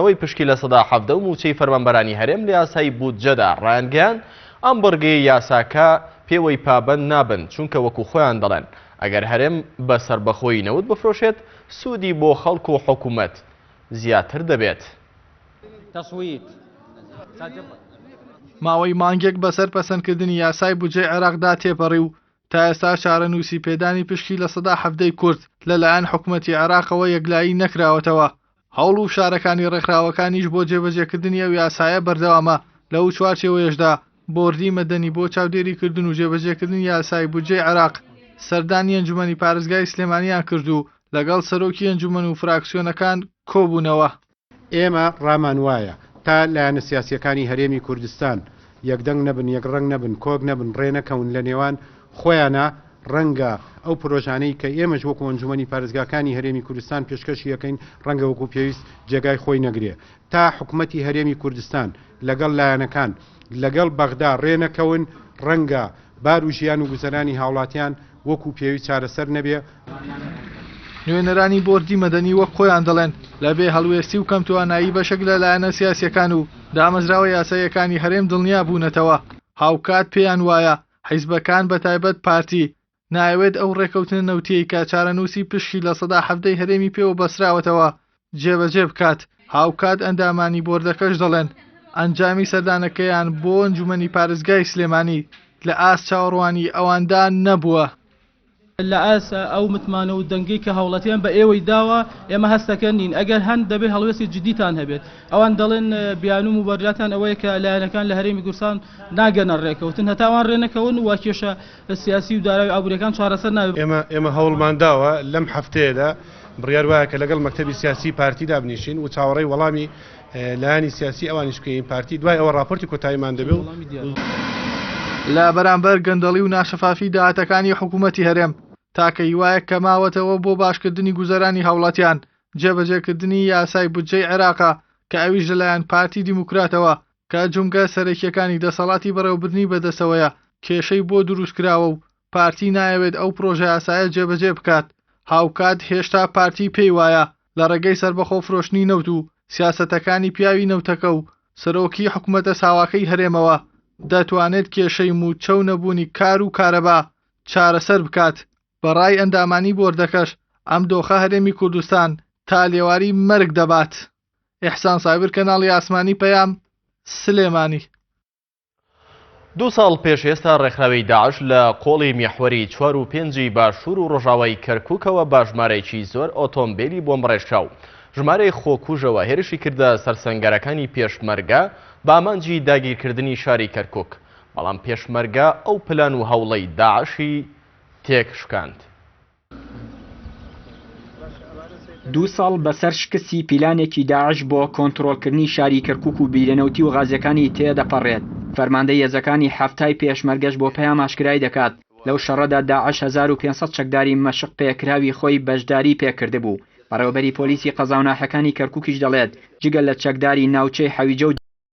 کەمکردنەوەی پشکی 17% و مووچەی فەرمانبەرانی هەرێم لە یاسای بودجەدا ڕایانگەیاند ئەم بڕگەیەی یاساکە پێوەی پابەند نابن، چونکە وەکو خۆیان دەڵێن ئەگەر هەرێم بە سەربەخۆیی نەوت بفرۆشێت سوودی بۆ خەڵک و حکومەت زیاتر دەبێت. ماوەی مانگێک بەسەر پەسەندکردنی یاسای بودجەی عێراقدا تێپەڕی و تا ئێستا چارەنووسی پێدانی پشکی 17% ی کورد لەلایەن حکومەتی عێراقەوە یەکلایی نەکراوەتەوە، هەوڵ و فشارەکانی ڕێکخراوەکانیش بۆ جێبەجێکردنی ئەو یاسایە بەردەوامە، لەو چوارچێوەیەشدا بۆردی مەدەنی بۆ چاودێریکردن و جێبەجێکردنی یاسای بودجەی عێراق سەردانی ئەنجومەنی پارێزگای سلێمانیان کرد و لەگەڵ سەرۆکی ئەنجومەن و فراکسیۆنەکان کۆبوونەوە. ئێمە ڕامان وایە تا لایەنە سیاسییەکانی هەرێمی کوردستان یەکدەنگ نەبن، یەکڕەنگ نەبن، کۆک نەبن، ڕێنەکەون لە نێوان خۆیانا، ڕەنگە ئەو پرۆژانەی کە ئێمەش وەکو ئەنجومەنی پارێزگاکانی هەرێمی کوردستان پێشکەشی ئەکەین ڕەنگە وەکو پێویست جێگای خۆی نەگرێ. تا حکومەتی هەرێمی کوردستان لەگەڵ لایەنەکان لەگەڵ بەغدا ڕێنەکەون، ڕەنگە بار و ژیان و گوزەرانی هاوڵاتیان وەکو پێویست چارەسەر نەبێ. نوێنەرانی بۆردی مەدەنی وەک خۆیان دەڵێن، لە بێ هەڵوێستی و کەمتوانایی بەشێک لە لایەنە سیاسییەکان و دامەزراوە یاساییەکانی هەرێم دڵنیا بوونەتەوە، هاوکات پێیان وایە حیزبەکان بەتایبەت پارتی نایەوێت ئەو ڕێکەوتنە نەوتیەی کە چارەنووسی پشکی 17% ی هەرێمی پێوە بەستراوەتەوە جێبەجێ بکات، هاوکات ئەندامانی بۆردەکەش دەڵێن، ئەنجامی سەردانەکەیان بۆ ئەنجومەنی پارێزگای سلێمانی لە ئاست چاوەڕوانی ئەواندا نەبووە. لە ئاست ئەو متمانە و دەنگەی کە هاوڵاتیان بە ئێوەی داوە ئێمە هەستەکەن نین، ئەگەر هەن دەبێت هەڵوێستی جدیتان هەبێت، ئەوان دەڵێن بیانوو موبەریراتیان ئەوەیە کە لایەنەکان لە هەرێمی کوردستان ناگەنە ڕێکەوتن، هەتا ئەوان ڕێنەکەون و کێشە سیاسی و دارایی و ئابووریەکان چارەسەر نابێت. ئێمە ئێمە هەوڵمان داوە لەم هەفتەیەدا بڕیار وایە کە لەگەڵ مەکتەبی سیاسی پارتی دابنیشین و چاوەڕێی وەڵامی لایەنی سیاسی ئەوانیش بکەین پارتی دوای ئەوە ڕاپۆرتی کۆتاییمان دەبێ و لە بەرامبەر گەندەڵی و ناشەفافی داهاتەکانی حکوومەتی هەرێم، تاکە هیوایەک کە ماوەتەوە بۆ باشکردنی گوزەرانی هاوڵاتیان، جێبەجێکردنی یاسای بودجەی عێراقە کە ئەویش لەلایەن پارتی دیموکراتەوە کە جومگە سەرەکییەکانی دەسەڵاتی بەڕێوەبردنی بەدەستەوەیە کێشەی بۆ دروستکراوە و پارتی نایەوێت ئەو پرۆژەیاسایە جێبەجێ بکات، هاوکات هێشتا پارتی پێی وایە لە ڕێگەی سەربەخۆ فرۆشتنی نەوت و سیاسەتەکانی پیاوی نەوتەکە و سەرۆکی حکومەتە ساواکەی هەرێمەوە دەتوانێت کێشەی مووچە و نەبوونی کار و کارەبا چارەسەر بکات، بە ڕای ئەندامانی بۆردەکەش ئەم دۆخە هەرێمی کوردستان تا لێواری مەرگ دەبات. ئیحسان سابیر کەناڵی ئاسمانی پەیام، سلێمانی. دوو ساڵ پێش ئێستا ڕێکخراوی داعش لە قۆڵی میحوەری چوار و پێنجی باشوور و ڕۆژاوای کەرکووکەوە بە ژمارەیەکی زۆر ئۆتۆمبێلی بۆمبڕێژکراو ژمارەی خۆکوژەوە هێرشی کردە سەر سەنگەرەکانی پێشمەرگە بە ئامانجی داگیرکردنی شاری کەرکووک، بەڵام پێشمەرگە ئەو پلان و هەوڵەی داعشی تێکشکاند. دوو ساڵ بەسەر شکستی پیلانێکی داعش بۆ کۆنترۆڵکردنی شاری کەرکوک و بیرە نەوتی و غازیەکانی تێدەپەڕێت، فەرماندەی هێزەکانی حەفتای پێشمەرگەش بۆ پەیام ئاشکرای دەکات، لەو شەڕەدا داعش 1500 چەکداری مەشق پێکراوی خۆی بەشداری پێکردبوو. بەڕێوەبەری پۆلیسی قەزا و ناحیەکانی کەرکوکیش دەڵێت، جگە لە چەکداری ناوچەی حەویجە و.